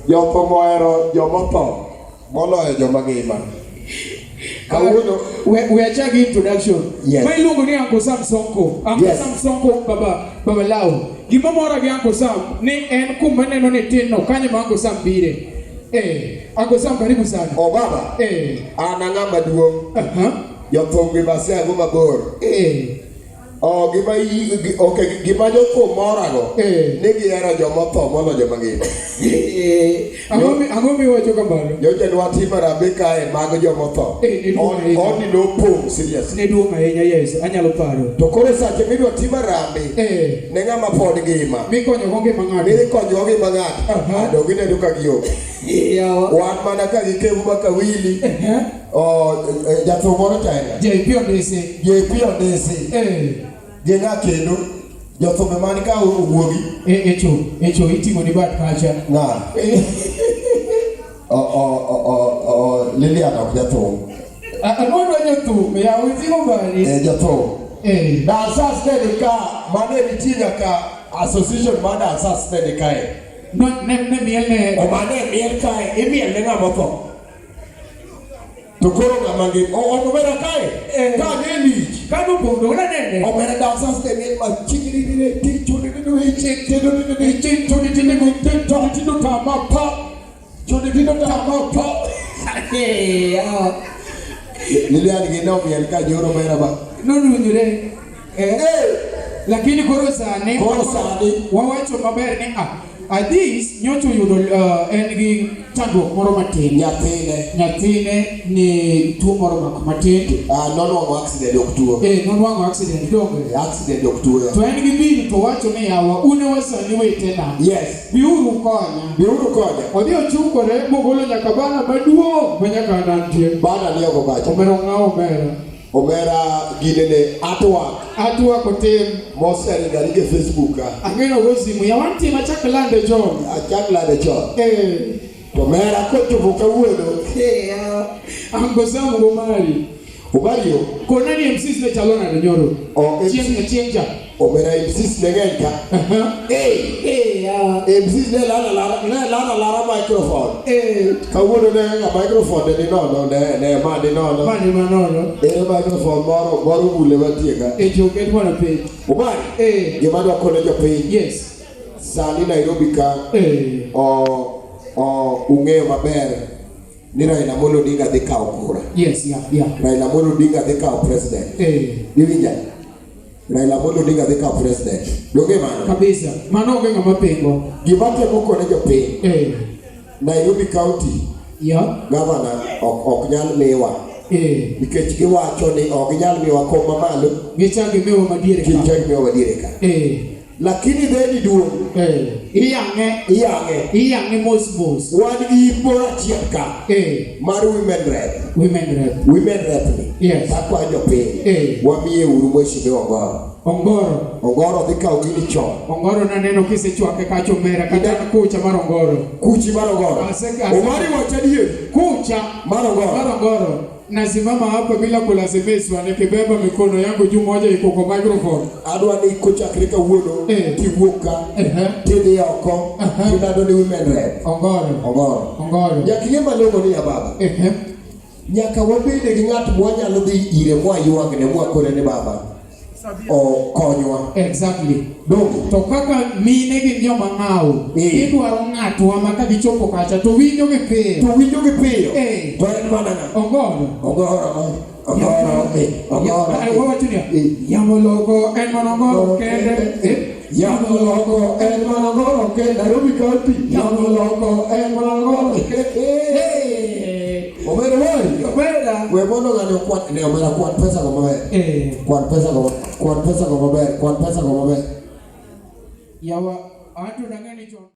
Jothum ohero jomotho moloyo joma ngima. Kawuono We achak gi introduction. Yes. Ma iluongo ni Uncle Sam Sonko. Uncle Sam Sonko baba Lau. Gima mora gi Uncle Sam ni en kuma neno ni tin no kanyo ma Uncle Sam bire. Uncle Sam, karibu sana. O baba. An ang'ama duong'. Jothum gi maseago mabor. Oh, gima okay, gima jothum morago ni gihero jomotho moloyo joma ngima. Ang'o miwacho kamano? Nyocha ne watimo harambee kae mag jomotho. Ne duong' ahinya. Odni nopong' serious. Ne duong' ahinya, yes, anyalo paro. To koro sache midwa timo harambee ne ng'ama pod ngima. Mikonyogo ngima ng'ato. Mikonyogo ngima ng'ato. Dong ineno ka gionge. Wan mana ka gikewu ma kawili. Oh, jathum moro cha en ng'a? JP Ondisi. JP Ondisi. Gi ng'a kendo? Jothumbe man ka owuogi. Echo iting'o ni bat kacha. Ng'a? O Lilian ok jathum. Anwadwa jathum, yaw iting'o bani. Jathum. Dancers ne ni ka, mane nitie nyaka association mar dancers ne ni kae. No, ne miel ne. O mane miel kae, imiel ne ng'ama otho. To koro ng'ama ngima, omera kae, ka ne lich. Ka nopong' to nanene. Omera dancers ne miel machiegni ni ne ti chuni ni ni chi ti ni ni ni chi chuni ti ni ti to ti to ta ma pa. Chuni ti to ta ma pa. Lilian gi no miel ka nyoro omera ba. Nonwinjore. Lakini koro sani, Koro sani. wawacho maber ni Adhis nyocha oyudo en gi chandruok moro matin. Nyathine. Nyathine ni tuo moro mako matin. Nonwang'o accident ok tuo. Nonwang'o accident donge. Accident ok tuo. To en gi bill to wacho ni yawa un e wasani wetena. Yes. Biuru konya. Biuru konya. Odhi ochungore mogolo nyaka bana maduong' ma nyaka anantie. Bana ni oko kacha. Omera ong'awo omera. Omera gine ne artwork. Artwork otim. Moseringa e Facebook ka. Ang'eno go simu ya wan tim achak lande chon. Achak lande chon. To omera kochopo kawuono. Uncle Sam go mari. Omario. Kona ni MCs ne chalo nade nyoro? O, MC. Chieng' cha. Omera MCs ne ng'eny ka. MCs ne lala lara, ne lala lara microphone. Kawuono ne ng'a microphone ne ni nono, ne ma ni nono. Ma ni manono. Ere microphone moro bule mantie ka. Jo ket mana piny. Omari. Gima adwa kone jopiny. Yes. Sani Nairobi ka. O ung'eyo maber ni Raila Amolo Odinga dhi kawo kura. Yes, yeah, yeah. Raila Amolo Odinga dhi kawo president. Iwinja? Raila Amolo Odinga dhi kawo president. Donge mano? Kabisa. Mano onge ng'ama pingo. Gima temo kone jopiny. Nairobi County. Yeah. Governor ok nyal miwa. Nikech giwacho ni ok ginyal miwa kom mamalo. Gichak gimiwa madiere ka. Gichak gimiwa madiere ka. Lakini dheni duong'. Iyang'e. Iyang'e. Iyang'e mos mos. Wan gi moro achiel ka. Mar women rep. Women rep. Women rep ni. Yes. Takwayo jopiny. Wamiye uru mheshimiwa Ongoro. Ongoro. Ongoro dhi kawo gini chon. Ongoro naneno kisechwake kacha omera kata kucha mar Ongoro. Kuchi mar Ongoro. Omari wacha adier. Kucha mar Ongoro. Mar Ongoro. Nasimama hapa bila kulazimishwa nikibeba mikono yangu juu, moja iko kwa microphone. Adwa ni kochakre kawuono tiwuok ka tidhi oko tilando ni women rep. Ongoro. Ongoro. Ongoro. Nyaka ing'e malong'o ni ya baba. Nyaka wabede gi ng'at mwanyalo dhi ire mwaywagne mwakone ni baba okonywa. Exactly. Donge? To kaka mine gin joma ng'aw, idwaro ng'atwa ma ka gichopo kacha to winjo gi piyo. To winjo gi piyo. To en mana ng'a? Ongoro. Ongoro. Ongoro. Ongoro. Wawacho niya, yamo loko en mana ongoro kende. Yamo loko en mana ongoro kende. Nairobi County. Yamo loko en mana ongoro kende. Omera wari. Omera. We mondo ng'ani okwan ne omera kwan pesa go maber. Kwan pesa go, kwan pesa go maber, kwan pesa go maber. Yawa, anto nang'e ni chon.